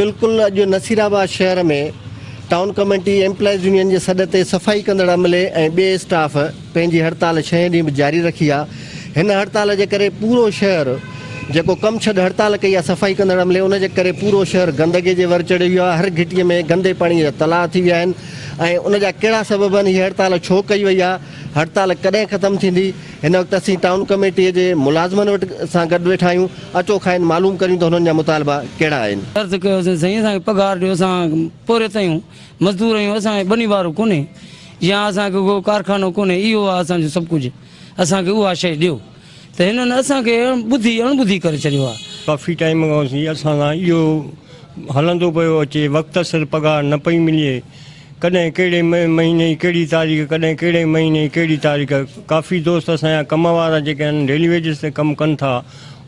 بلڪل اڄ نصيرآباد شهر ۾ ٽائون ڪميٽي ايمپلائيز يونين جي سڏ تي صفائي ڪندڙ عملي ۽ ٻئي اسٽاف پنهنجي هڙتال ڇهين ڏينهن به جاري رکي آ هن هڙتال جي ڪري پورو شهر جيڪو ڪم ڇڏ هڙتال ڪئي آ صفائي ڪندڙ عملي ان جي ڪري پورو شهر گندگي جي ور چڙهي ويو آ هر گهٽي ۾ گندي پاڻي جا تلاء ٿي ويا آهن ۽ ان جا ڪهڙا سبب آهن هي هڙتال ڇو ڪئي وئي آ هڙتال ڪڏهن ختم ٿيندي؟ هن وقت اسين ٽائون ڪميٽيء جي ملازمن وٽ سان گڏ ويٺا آهيون، اچو کانئن معلوم ڪريون ته هنن جا مطالبا ڪهڙا آهن. عرض ڪيوسين سائين اسان کي پگهار ڏيو اسان پورهيت آهيون مزدور آهيون اسان کي ٻني ٻارو ڪونهي يا اسان کي ڪو ڪارخانو ڪونهي اهو آهي اسان جو سڀ ڪجهه اسان کي اها شيء ڏيو ته هنن اسان کي ٻڌي اڻ ٻڌي ڪري ڇڏيو آهي. ڪافي ٽائيم کان اسان سان اهو هلندو پيو اچي وقت سر پگهار نه پئي ملي. ڪڏهن ڪهڙي مهيني جي ڪهڙي تاريخ ڪڏهن ڪهڙي مهيني جي ڪهڙي تاريخ ڪافي دوست اسان جا ڪم وارا جيڪي آهن ڊيلي ويجز تي ڪم ڪن ٿا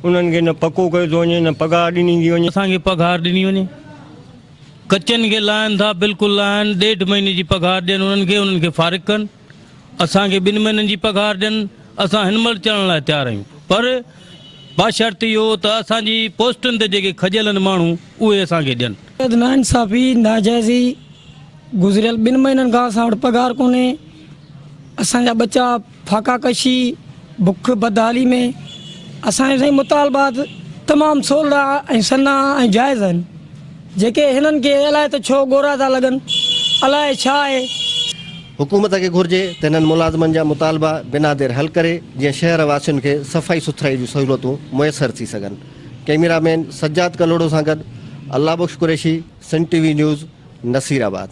انهن کي نه پڪو ڪيو ٿو وڃي نه پگهار ڏني ٿي وڃي. اسان کي پگهار ڏني وڃي ڪچن کي لاهن ٿا بلڪل لاهن ڏيڍ مهيني جي پگهار ڏين انهن کي انهن کي فارغ ڪن اسان کي ٻن مهينن جي پگهار ڏين اسان هن مهل چڙهڻ لاء تيار آهيون پر بشرط اهو ته اسان جي پوسٽن تي جيڪي کڄيل آهن ماڻهو اهي اسان کي ڏين. ناانصافي، ناجائزي، گذريل ٻن مهينن کان اسان وٽ پگهار ڪونهي، اسان جا ٻچا فاقا ڪشي، بک، بدحالي ۾، اسان جو سائين مطالبات تمام سولڙا ۽ سنها ۽ جائز آهن، جيڪي هنن کي الائي ته ڇو ڳورا ٿا لڳن، الائي ڇا آهي. حڪومت کي گهرجي ته هنن ملازمن جا مطالبا بنا دير حل ڪري جيئن شهر واسين کي صفائي سٿرائي جون سهولتون ميسر ٿي سگهن. ڪئميرا مين سجاد ڪلهوڙو سان گڏ Allah Bakhsh Qureshi, Sindh T V news, Nasirabad.